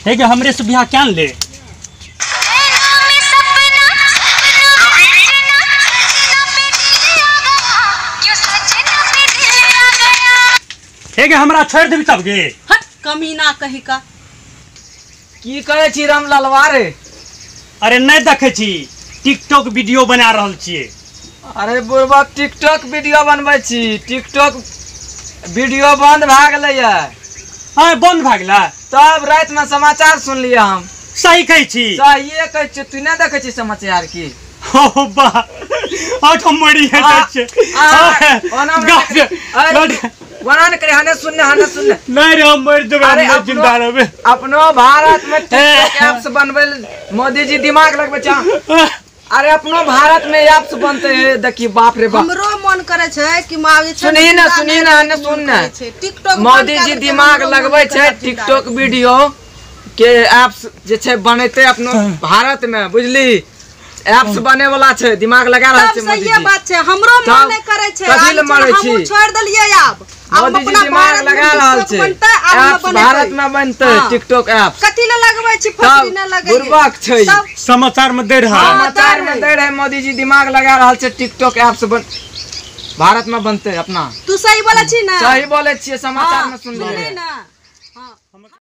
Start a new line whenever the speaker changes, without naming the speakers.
हे गे हमरे से बियाह क्या ले। हे गे हमरा छोड़ देबी तब गे।
हट कमीना कही का।
की करे छी रामलालवा रे?
अरे नहीं देखे छी, टिकटॉक वीडियो बना रहल छियै।
अरे बुढ़बा टिकटॉक वीडियो बनबै छी, टिकटॉक वीडियो बंद भए गेलैया।
हाँ बंद भए गेलै?
तब राति में समाचार सुनलियै हम।
सही कहै छी?
सहिए कहै छी। तू नहि देखै छी समाचार की?
हो बा आठ मरी है छै।
ओना नहि करे, हने सुनने हने सुनने।
नहीं रे हम मर जेबै, हम जिंदा रहबै।
अपनो भारत में टिकटॉक ऐप्स बनबै मोदी जी दिमाग लगबै छै। अरे अपनो भारत में ऐप्स बनते है देखी। बाप रे बाप
हमरो मन करे छै कि माँ
सुनही ना, सुनही ना, हने सुन ना।
टिकटॉक
मोदी जी दिमाग लगबै छै टिकटॉक वीडियो के ऐप्स जे छै बनेते अपनो भारत में, बुझली? ऐप्स बने वाला छै, दिमाग लगा रहल छै मोदी जी।
सही बात छै, हमरो मन नै करे छै।
कथी ले मरै छी?
हम छोड़ देलियै आब।
मोदी जी दिमाग लगा रहल छै, ऐप्स भारत में बनते टिकटॉक ऐप्स।
कथी ले लगबै छी? फसरी न लगै
बुड़बक छै।
समाचार में दे रहा,
समाचार में दे रहे मोदी जी दिमाग लगा रहल छै टिकटॉक ऐप्स बन भारत में बनते अपना।
तू सही बोलै छी ना?
सही बोलै छियै, समाचार में सुनलियै
ना।